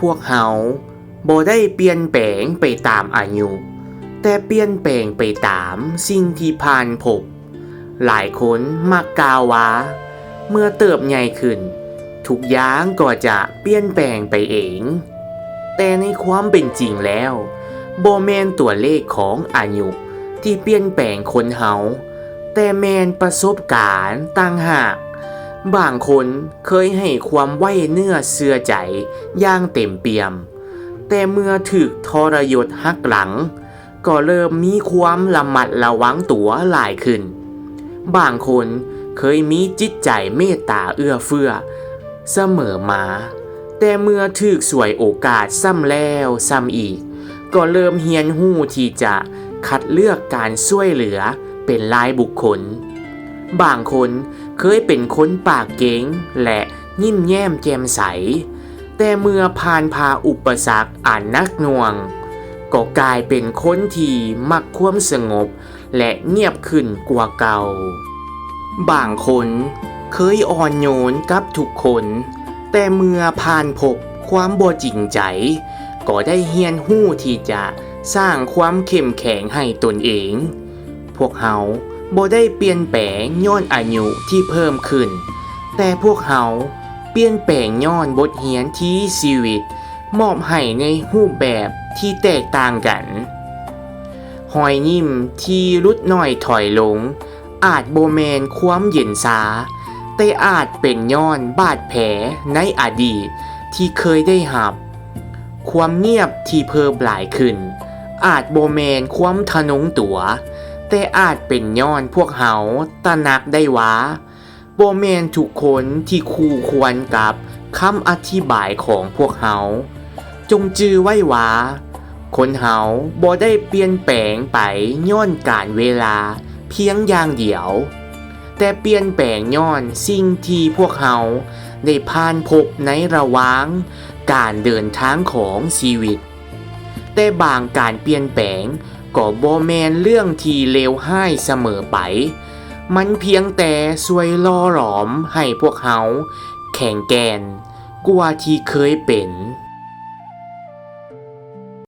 ພວກເຮົາບໍ່ໄດ້ປ່ຽນແປງໄປຕາມອາຍຸ, ແຕ່ປ່ຽນແປງໄປຕາມສິ່ງທີ່ຜ່ານພົບ. ຫຼາຍຄົນມັກກ່າວວ່າ ເມື່ອເຕີບໃຫຍ່ຂຶ້ນ, ທຸກຢ່າງກໍຈະປ່ຽນແປງໄປເອງ. ແຕ່ໃນຄວາມເປັນຈິງແລ້ວ, ບໍ່ແມ່ນຕົວເລກຂອງອາຍຸທີ່ປ່ຽນແປງຄົນເຮົາ, ແຕ່ແມ່ນປະສົບການຕ່າງຫາກ. ບາງຄົນເຄີຍໃຫ້ຄວາມໄວ້ເນື້ອເຊື່ອໃຈຢ່າງເຕັມປ່ຽມ, ແຕ່ເມື່ອຖືກທໍລະຍົດຫັກຫຼັງ, ກໍເລີ່ມມີຄວາມລະມັດລະວັງຕົວຫຼາຍຂຶ້ນ. ບາງຄົນເຄີຍມີຈິດໃຈເມດຕາເອື້ອເຟື້ອສະເໝີມາ, ແຕ່ເມື່ອຖືກສວຍໂອກາດຊ້ຳແລ້ວຊ້ຳອີກ, ກໍເລີ່ມຮຽນຮູ້ທີ່ຈະຄັດເລືອກການຊ່ວຍເຫຼືອເປັນລາຍບຸກຄົນ. ບາງຄົນເຄີຍເປັນຄົນປາກເກັ່ງ ແລະ ຍິ້ມແຍ້ມແຈ່ມໃສ, ແຕ່ເມື່ອຜ່ານຜ່າອຸປະສັກອັນໜັກໜ່ວງ, ກໍກາຍເປັນຄົນທີ່ມັກຄວາມສະຫງົບ ແລະ ງຽບຂຶ້ນກວ່າເກົ່າ. ບາງຄົນເຄີຍອ່ອນໂຍນກັບທຸກຄົນ, ແຕ່ເມື່ອຜ່ານພົບຄວາມບໍ່ຈິງໃຈ, ກໍໄດ້ຮຽນຮູ້ທີ່ຈະສ້າງຄວາມເຂັ້ມແຂງໃຫ້ຕົນເອງ. ພວກເຮົາບໍ່ໄດ້ປ່ຽນແປງຍ້ອນອາຍຸທີ່ເພີ່ມຂຶ້ນ, ແຕ່ພວກເຮົາປ່ຽນແປງຍ້ອນບົດຮຽນທີ່ຊີວິດມອບໃຫ້ໃນຮູບແບບທີ່ແຕກຕ່າງກັນ. ຮອຍຍິ້ມທີ່ຫຼຸດໜ້ອຍຖອຍລົງອາດບໍ່ແມ່ນຄວາມເຢັນຊາ, ແຕ່ອາດເປັນຍ້ອນບາດແຜໃນອະດີດທີ່ເຄີຍໄດ້ຮັບ. ຄວາມງຽບທີ່ເພີ່ມຫຼາຍຂຶ້ນອາດບໍ່ແມ່ນຄວາມທະນົງຕົວ, ແຕ່ອາດເປັນຍ້ອນພວກເຮົາຕະໜັກໄດ້ວ່າ ບໍ່ແມ່ນທຸກຄົນທີ່ຄູ່ຄວນກັບຄຳອະທິບາຍຂອງພວກເຮົາ. ຈົ່ງຈື່ໄວ້ວ່າ, ຄົນເຮົາບໍ່ໄດ້ປ່ຽນແປງໄປຍ້ອນການເວລາພຽງຢ່າງດຽວ, ແຕ່ປ່ຽນແປງຍ້ອນສິ່ງທີ່ພວກເຮົາໄດ້ຜ່ານພົບໃນລະຫວ່າງການເດີນທາງຂອງຊີວິດ. ແຕ່ບາງການປ່ຽນແປງກໍບໍ່ແມ່ນເລື່ອງທີ່ເລວຮ້າຍສະເໝີໄປ, ມັນພຽງແຕ່ຊ່ວຍຫຼໍ່ຫຼອມໃຫ້ພວກເຮົາແຂງແກ່ນກວ່າທີ່ເຄີຍເປັນ.